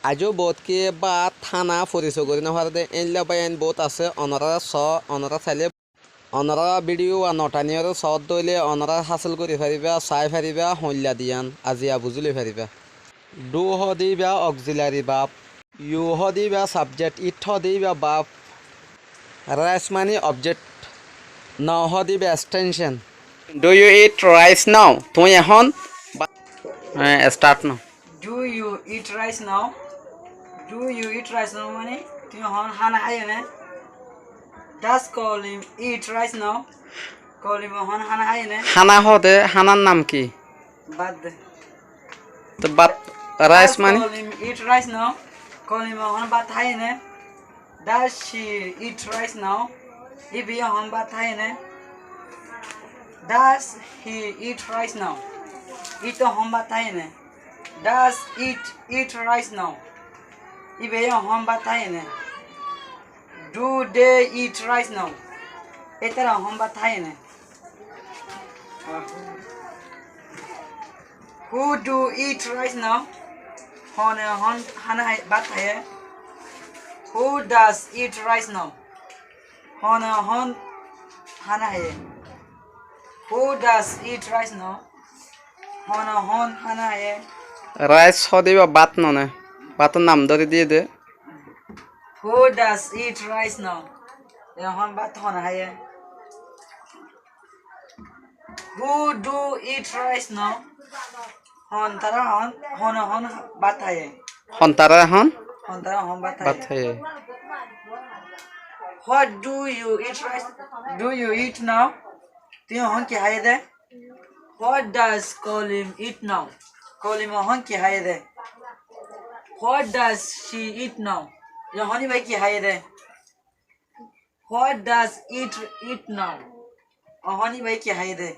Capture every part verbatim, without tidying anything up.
Aijjó boóut ki bát hána foriso gorí nofaré dé, éilla báiyain boóut asé, onorá soó, onorá sailé, onorá bídiyo wa nothaniyoré soódde óile onorá hásil gorí faribá, saái faribá, hoilla diyan, aziya buzí loi faribá. Do hoóde íba auxiliary verb, you hoóde íba subject, eat hoóde íba verb, rice mani object, now hoóde íba extension. Do you eat rice now? Tuñí ehón bát, eh, start now. Do you eat rice now? Do you eat rice now mani tuñí ehón hána háiyo né? Does Kolim eat rice now? Kolim ehón hána háiyo né? Hána hoóde, hánár nam ki? Bát dé. Tó bát, rice mani? Does Kolim eat rice now? Kolim ehón bát háiyo né? Does she eat rice now? Íbayé ehón bát háiyo né? Does he eat rice now? Íte ehón bát háiyo né? Does it eat rice now? Íbayé ehón bát háiyo né? Do they eat rice now? Ítara ehón bát háiyo né? Who do eat rice now? Hone ehón hána hái-, bát háiye? Who does eat rice now? Hone ehón hána háiye? Who does eat rice now? Hone ehón hána háiye? Rice hoóde íba bát noó né? Bátor nam dóri diyé dé. Who does eat rice now? Ehón bát hone háiye? Who do eat rice now? Hontará ehón, hone ehón bát háiye? Hontará ehón? Hontará ehón bát háiye. Bát háiye. What do you eat rice? Do you eat now? Tuñí ehón ki háiye dé? What does Kolim eat now? Kolim ehón ki háiye dé? What does she eat now? Ehón íbaye ki háiye dé? What does it eat now? Ehón íbaye ki háiye dé?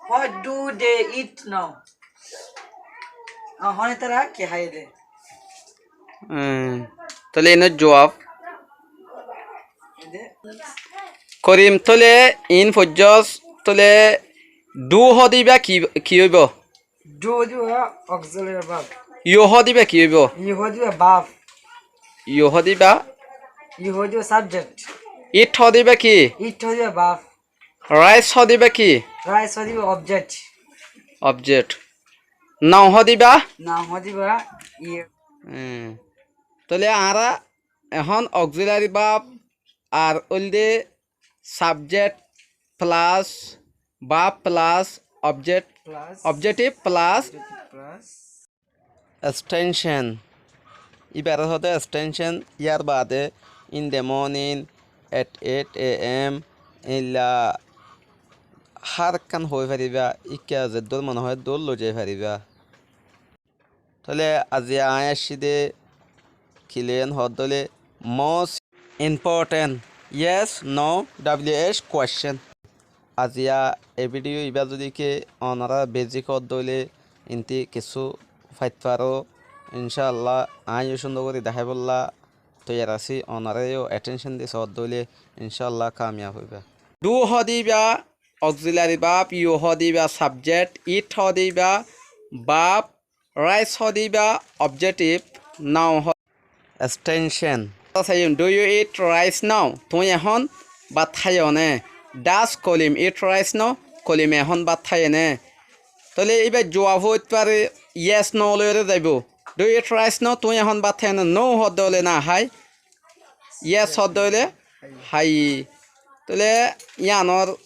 What do they eat now? Ehón ítara ki háiye dé? Hmm, tóile inor juab. Korim, tóile in foijjós, tóile do hoóde íba ki, ki óibo? Do hoóde íba auxiliary verb. You hoóde íba ki óibo? You hoóde íba verb. You hoóde íba? You hoóde íba subject. Eat hoóde íba ki? Eat hoóde íba verb. Rice hoóde íba ki? Rice hoóde íba object. Object. Now hoóde íba? Now hoóde íba you. Hmm. Tóile añára ehón auxiliary verb ar óilde subject plus verb plus object, plus objective plus objective plus extension. Íbaré hoóde extension, yárbaade in the morning, at eight A M, éilla hár ekkán hoói faribá, íkka zeddúr mone hoó eddúr loizai faribá. Tóile aziya aññí aiccí dé ki loi hoódde óile most important yes, no, W H question. Aziya e bídiyo ibá zodi ke onorá basic hoódde óile intí kessú fait faró. Incálla aññí yó cúndor gorí deháibolla toiyar así, onorá yó attention di soódde óile incálla kamiyab óiba. Do hoóde íba auxiliary verb, you hoóde íba subject, eat hoóde íba verb, rice hoóde íba objective, now hoóde extension. Añára saiyum, do you eat rice now? Tuñí ehón bát háiyo né? Does Kolim eat rice now? Kolime ehón bát háiye né? Tóile íbar juab óit fare yes, no loiyóre zaibo. Do you eat rice now? Tuñí ehón bát háiyo né? No hoódde óile no hái. Yes hoódde óile hái. Tóile yíanor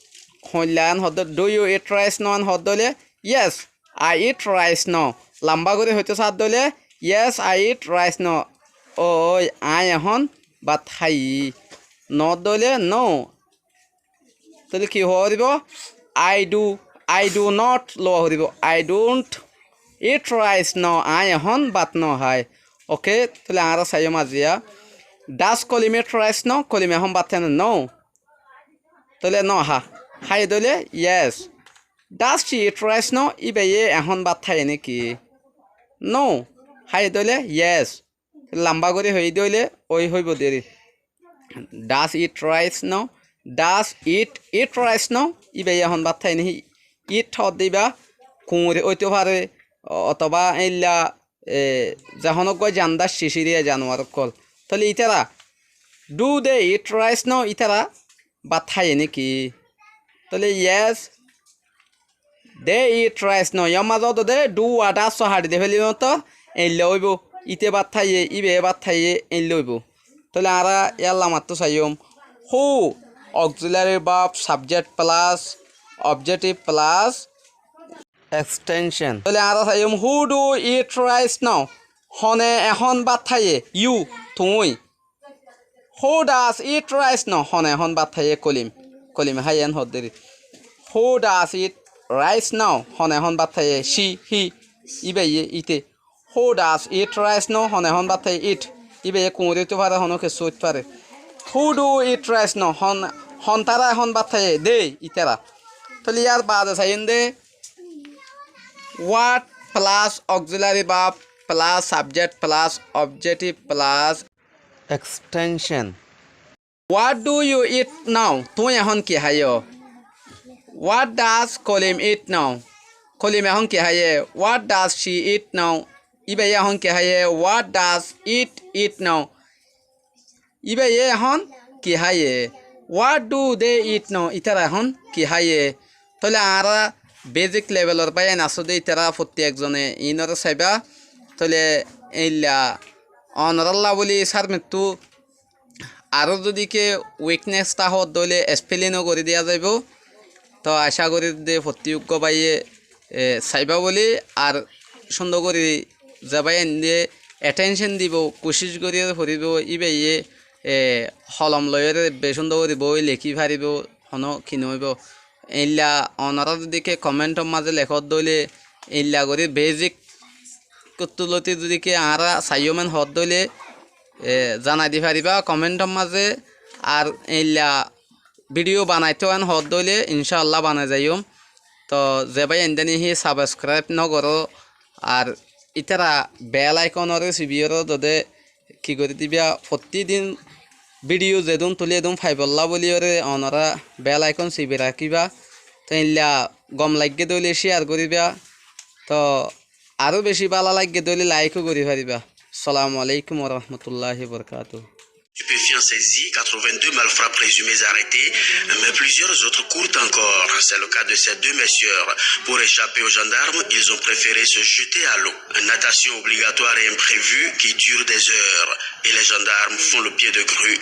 hoilla yián hoódde, do you eat rice now yián hoódde óile yes, I eat rice now. Lamba gorí hoitó saádde óile yes, I eat rice now. Ói, aññí ehón bát hái. No hoódde óile no. Tóile ki hoó foribó? I do, I do not lowa foribó. I don't eat rice now. Aññí ehón bát no hái. Ok, tóile añára saiyum aziya. Does Kolim eat rice now? Kolime ehón bát hái né? No. Tóile no há. Háiye dé óile yes. Does she eat rice now? Íbayé ehón bát háiye né ki? No. Háiye dé óile yes. Lamba gorí hoiyé dé óile ói hoibó deri. Does eat rice now? Does it eat rice now? Íbayé ehón bát hái né? Eat hoódde íba kuñre óito fare, o-, otoba éilla e, ze honó uggwá jandar cicíriya januar ókkol. Tóile ítara, do they eat rice now? Ítara bát háiye néki? Tóile yes, they eat rice now. Yór mazé ódde do word assó haçi de félile mottor eilla óibo. Íte bát háiye, íbaye bát háiye, eilla óibo. Tóile añára yólla mattú saiyum. Who, auxiliary verb, subject plus objective plus extension. Tóile añára saiyum, who do eat rice now? Hone ehón bát háiye? You, tuñí. Who does eat rice now? Hone ehón bát háiye? Kolim. Kolime háiye en hodderi. Who does eat rice now? Hone ehón bát háiye? She, he. Íbaye, íte. Who does eat rice now? Hone ehón bát háiye? It. Íbaye kuñri óito fare, honó kessú óito fare. Who do eat rice now? Hon, hon tara ehón bát háiye? They, ítara. Tóile yar baade saiyum de, what plus auxiliary verb plus subject plus objective plus extension. What do you eat now? Tuñí ehón ki háiyo? What does Kolim eat now? Kolim ehón ki háiye? What does she eat now? Íbaye ehón ki háiye? What does it eat now? Íbaye ehón ki háiye? What do they eat now? Ítara ehón ki háiye? Tóile añára basic levelor báiyain asó de, ítara fottí ekzone iínoré saiba. Tóile eilla onorálla bóli sármettú aró zodi ke weakness táke dóile spelling ó gorí diya zaibo. Toó acá gorí de fottí uggwá báiye, e, saiba bóli, ar cúndor gorí ze báiyain de attention dibo, kucíc gorí foribó, íbaye, e, holom loiyóre be cúndor gorí bói lekí faribó, honó ki noóibo. Eilla onorá zodi ke comment or mazé lekó dóile, eilla gorí basic kuttú lóti zodi ke añára saiyum en hoó dóile, e, zanai di faribá comment or mazé. Ar eilla video banaitó en hoó dóile, incáalla banai zaiyum. Toó ze báiyain de niki subscribe nógoró, ar ítara bell icon oré sibiyóre zodi ki gorí diba, fottí din video zedún tulí edún faibolla bóliyoré onorá bell icon sibi rakíba. Toó eilla gom laiggé dóile share goríba. Toó aró bicí bála laiggé dóile like ó gorí faribá. Assalamu alaikum wa rahmatullahi wa barakatuhu. Stupéfiants saisis, quatre-vingt-deux malfrats présumés arrêtés, mais plusieurs autres courent encore. C'est le cas de ces deux messieurs. Pour échapper aux gendarmes, ils ont préféré se jeter à l'eau. Une natation obligatoire et imprévue qui dure des heures. Et les gendarmes font le pied de grue.